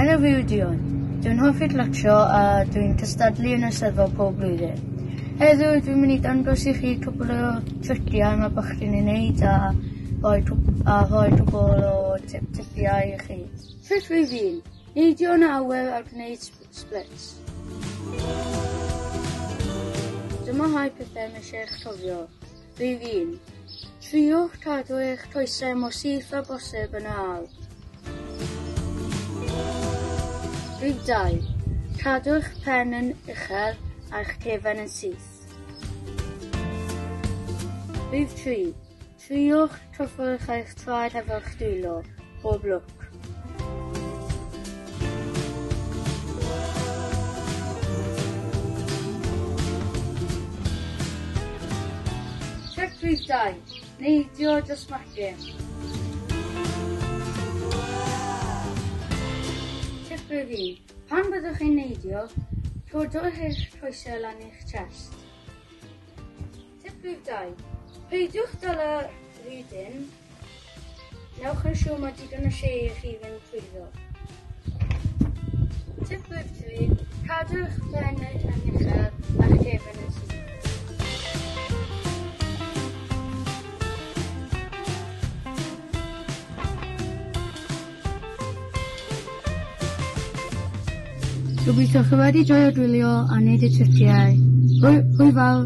Enw fi yw Dion. Dwi'n hoffi clatsio a dwi'n cystadlu yn y Steddfod pob blwyddyn. Heddiw dwi'n mynd i dangos i chi cwpl o triciau mae bachgen yn ei wneud a rhoi, a rhoi cwpl o tipiau i chi. Tric rhif 1. Neidio yn y awyr a gwneud splits. Dyma rhai pethau mae eisiau eich cofio. Rhif 1. Triwch cadw eich coesau mor syth â bosib yn y aer. Rhif 2. Cadw'ch pen yn uchel a'ch cefen yn syth. Rhif 3. Triwch cyffwrdd eich traed hefo'ch dwylo. Pob lwc. Tric rhif 2. Neidio dros fachgen. Tric rhif 1. Pan byddwch chi'n neidio, codwch eich coesau lan i'ch chest. Tip rhif 2. Peidiwch dala rhy dynn. Newch yn siŵr mae digon o lle i chi fynd trwyddo. Tip rhif 3. Cadwch ben yn uchel a'ch cefn yn syth. Gobeithio chi wedi joio gwylio a neud y triciau. Hwyl, hwyl fawr!